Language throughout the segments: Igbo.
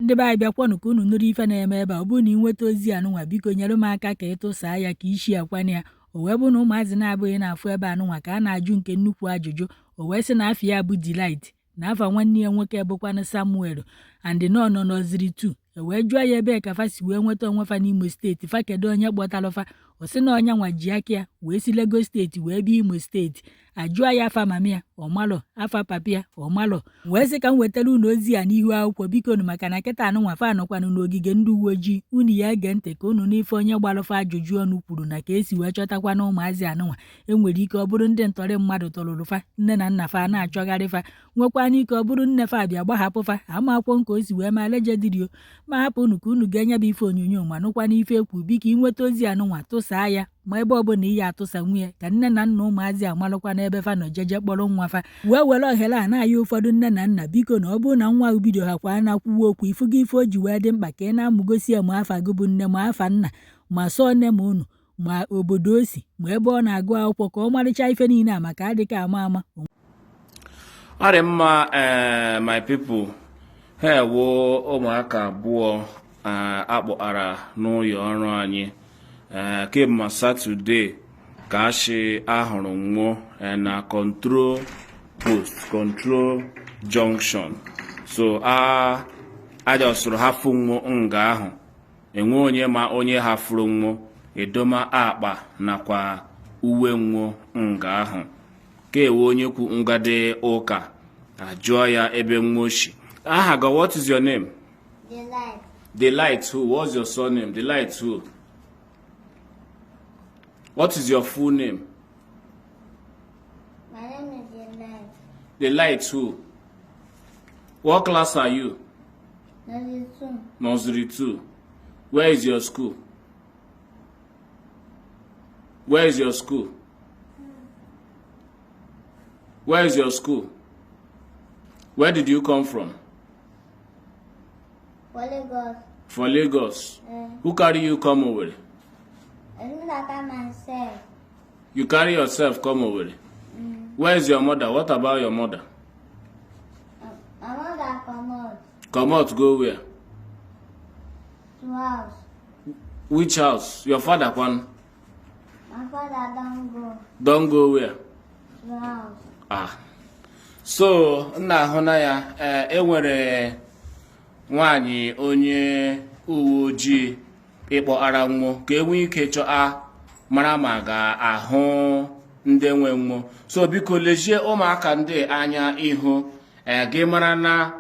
Ndị be anyị, bịakwanụ ka unu nụrụ ife na-eme ebe a. Ọ bụrụ na ị nweta ozi anụnwa, biko nyere m aka ka ị tụsaa ya ka isi akwana ya. O wee bụrụ na ụmụazị na-abụghị na-afụ ebe anụnwa ka a na-ajụ nke nnukwu ajụjụ. O wee sị na afa ya bụ Delight, na afa nwanne ya nwoke bụkwanụ Samuel, and nọ nọ nursery 2. E wee jụọ ya ebe ka fa si wee nweta onwe fa n'Imo Steeti, fa kedu onye kpọtalụ fa. Ọ sị na onye nwa ji aka ya wee si Lagos Steeti wee bịa Imo Steeti. Ajụọ ya afa mama ya, ọmalọ afa papa ya, ọmalọ. Wee sị ka m wetara unu ozi a n'ihu akwụkwọ, biko nụ, maka na kịta anụnwa fa nọkwanụ n'ogige ndị uwe ojii. Unu ya ege ntị ka unu n'ife onye gbalụfa ajụjụ ọnụ kwuru na ka esi wee chọtakwa na ụmụazị anụnwa enwere ike ọ bụrụ ndị ntọrị mmadụ tọrụrụ fa, nne na nna fa na-achọgharị fa, nwekwana ike ọ bụrụ nne fa bịa gbahapụ fa. Amakwọ nke o si wee ma lejedịrio ma hapụ unu ka unu ga-enye bụ ife onyonyo ma nụkwa n'ife ekwu. Biko, inweta ozi anụnwa, tụsaa ya ma ebe ọbụla iyi atụsa nwunye ka nne na nna ụmụazị amalụkwa n'ebe fa nọ jeje kpọrọ nwa fa. Wee were ohere a na-ayọ ụfọdụ nne na nna, biko, na ọ bụrụ na nwa ahụ bido ha kwa na-akwuwa okwu, ifugo ife o ji wee dị mkpa ka ị na-amụgosi ya ma afa gị bụ nne, ma afa nna, ma sọọ nne, ma unu, ma obodo o si, ma ebe ọ na-agụ akwụkwọ, ka ọ marịcha ife niile a, maka adịka ama ama. Ọ dị mma. Ee, my people, ha ewo ụmụaka abụọ akpọkara n'ụlọ ọrụ anyị ee kemgbe Saturday ka ashị ahụrụ nwụọ na Control Post, Control Junction. So a ajọsụrụ ha fụ nwụ nga ahụ, enwe onye ma onye hafuru nwụ edoma akpa nakwa uwe nwụ nga ahụ ka ewe onye kwu ngade ụka ajụọ ya ebe nwa oshi. Aha gị, what is your name? Delight. Delight who? What's your surname? Delight who? What is your full name? My name is Delight. Delight who? What class are you? Nursery 2. Nursery 2. Where is your school? Where is your school? Where is your school? Where did you come from? For Lagos. For Lagos. Eh. Who carry you come Owerri? I do that myself. You carry yourself come Owerri. Where is your mother? What about your mother? My mother come out. Come out go where? To house. Which house? Your father one? My father don't go. Don't go where? To house. Ah. So nna ahụ na ya ee enwere nwaanyị onye uwe ojii ịkpọghara nwụ ka e nwee ike chọọ mara ma ga-ahụ ndị nwe nwụ. So biko, lezie ụmụaka ndị anya ihu ee gị mara na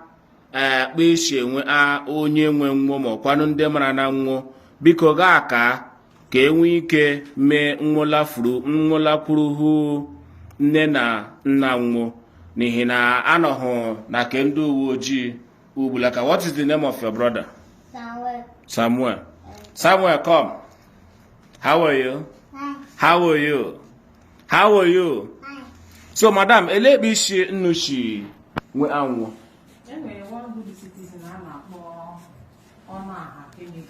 ee kpa esi enwe a onye nwe nwụ ma ọkwanụ ndị mara na nwụ. Biko, gaa ka e nwee ike mee nwụlafuru nwụlakwuruhu nne na nna nwụ, n'ihi na anọghụ na ke ndị uwe ojii ugbulaka. What is the name of your brother? Samuel. Samuel. Samuel, come. How are you? Fine. How are you? How are you? Fine. So madam, ele ebe isi nnu si nwe anwụ? E nwere one good citizen a na-akpọ Ọnụaha Kennedy.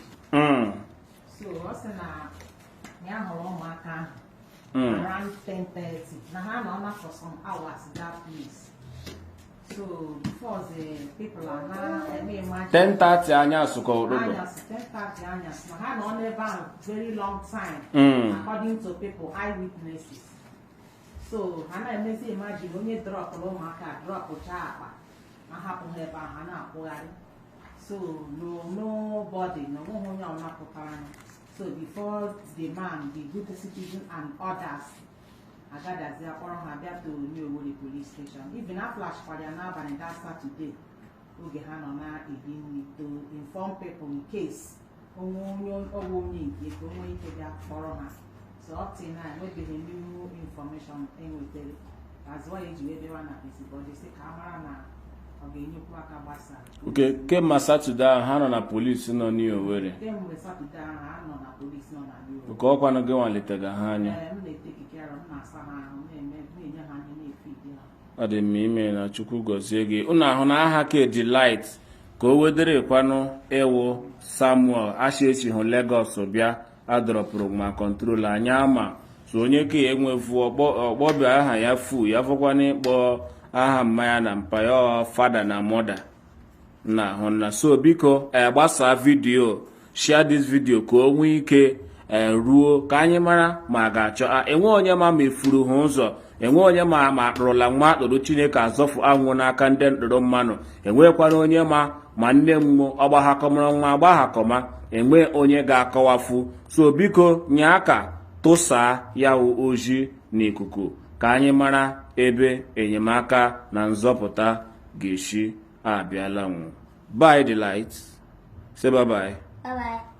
So ọ sị na ya hụrụ ụmụaka ahụ around 10:30, na ha nọ na for some hours that place. So before the people are na-eme imagine 10:30 anyasụ ka ụtụtụ? Anyasị, 10:30 anyasị, na ha nọ n'ebe ahụ very long time, according to people, eyewitnesses. So ha na-emezi imagine onye dropụrụ ụmụaka, dropụcha akpa ma hapụ ha ebe ahụ, ha na-akwụgharị. So no, nobody, no, onweghị onye ọbụla pụtara anya. So before the man, the good citizen and others agadazi akpọrọ ha bịa to New Owerri Police Station. Even a flashkwara ya n'abalị that Saturday oge ha nọ na-eri nri to inform people in case onwe onye ọwụ onye nke ka o nwee ike bịa kpọrọ ha. So up till now, enwebeghị new information enwetere. That's why eji wee bịawa na busybody sị ka a mara na ọ ga-enyekwu aka gbasara. Ok, kemgbe Saturday ahụ ha nọ na polisi nọ n'Owerri? Kemgbe Saturday ahụ, ha nọ na polisi nọ na New Owerri. Ka ọkwanụ gị nwalitega ha anya? Ee, m na-etake care, m na-asa ha ahụ, na-eme, na-enye ha nri, na-efeed ha. Ọ dị mma, ime na Chukwu gọzie gị. Unu ahụ na aha ka Delight ka o wederekwanụ ịwụ Samuel ashi echi hụ Lagos bịa adọrọpụrụ ma control anya ama. So onye ka enwefu ọkpọbịa aha ya fu ya fọkwana ịkpọ aha mmanya na mpa ya, father na mother. Na ahụ na so biko gbasaa vidiyo, share this video ka o nwee ike ruo ka anyị mara ma a ga-achọ a enwe onye ma ma efuru ha ụzọ, enwe onye ma ma akpụrụla nwa akpụrụ Chineke azọfụ anwụ n'aka ndị mkpụrụ mmanụ, enwekwana onye ma ma nne mmụọ ọgbaghakọmọrọ nwa agbahakọma, enwe onye ga-akọwafu. So biko nye aka tụsaa ya wụ ozi n'ikuku ka anyị mara ebe enyemaka na nzọpụta ga-esi abịala nwụ. Bye, Delight. Say bye bye. Bye bye.